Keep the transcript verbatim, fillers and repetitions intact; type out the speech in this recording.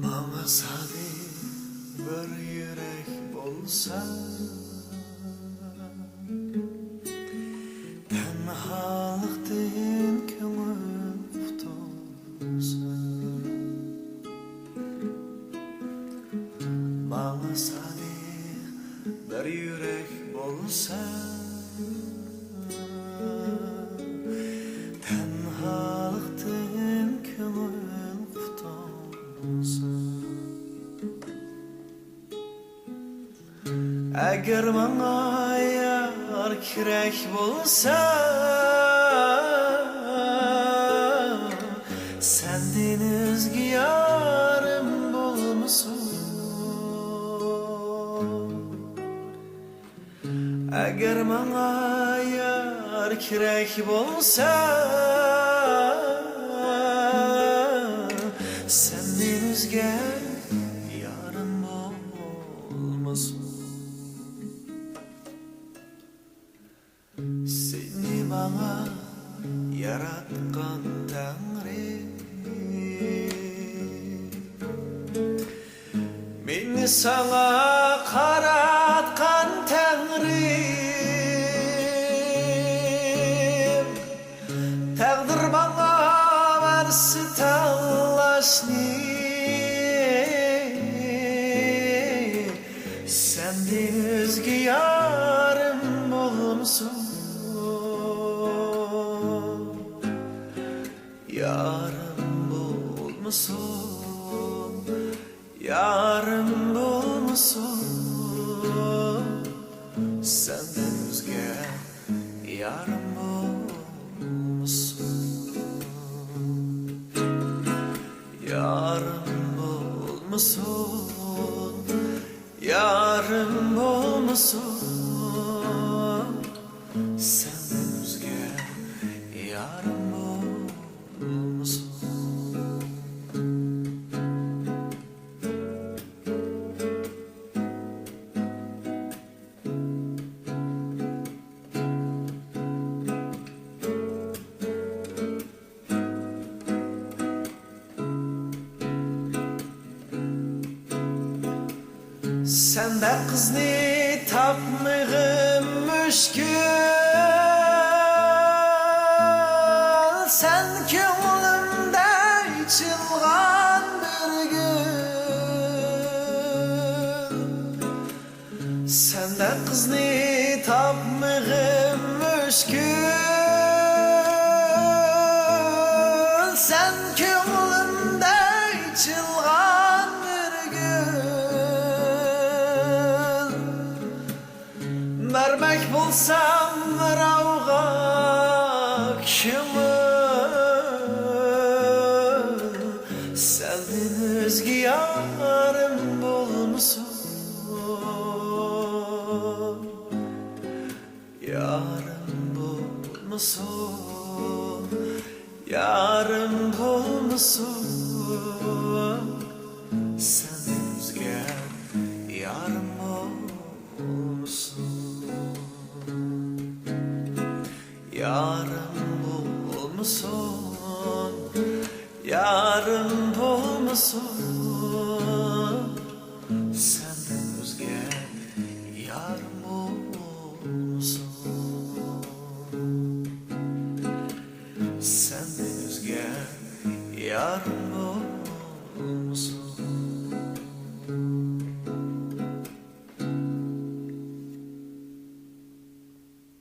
ماڭا سادىق بىر يۈرەك بولسا، تەنھالىقتىن كۆڭۈل قۇتۇلسا. ماڭا سادىق بىر يۈرەك بولسا، تەنھالىقتىن كۆڭۈل قۇتۇلسا. ئەگەر ماڭا يار كېرەك بولسا، سەندىن ئۆزگە يارىم بولمىسۇن. ئەگەر ماڭا يار كېرەك بولسا، سەندىن ئۆزگە يارىم بولمىسۇن. سېنى ماڭا ياراتقان تەڭرى، مېنى ساڭا قاراتقان تەڭرىم، تەقدىر ماڭا بەرسە تاللاشنى، سەندىن ئۆزگە يارىم بولمىسۇن. يارىم بولمىسۇن، يارىم بولمىسۇن، سەندىن ئۆزگە يارىم بولمىسۇن. يارىم بولمىسۇن، يارىم بولمىسۇن، سەندىن ئۆزگە يارىم بولمىسۇن. سەندەك قىزنى تاپمىغىم مۈشكۈل، سەن كۆڭلۈمدە ئېچىلغان بىر گۈل. سەندەك قىزنى تاپمىغىم مۈشكۈل، سەن كۆڭلۈمدە ئېچىلغان بىر گۈل. بەرمەك بولسام بىراۋغا كۆڭۈل، سەندىن ئۆزگە يارىم بولمىسۇن. يارىم بولمىسۇن، يارىم بولمىسۇن، سەندىن ئۆزگە يارىم بولمىسۇن. يارىم بولمىسۇن، يارىم بولمىسۇن،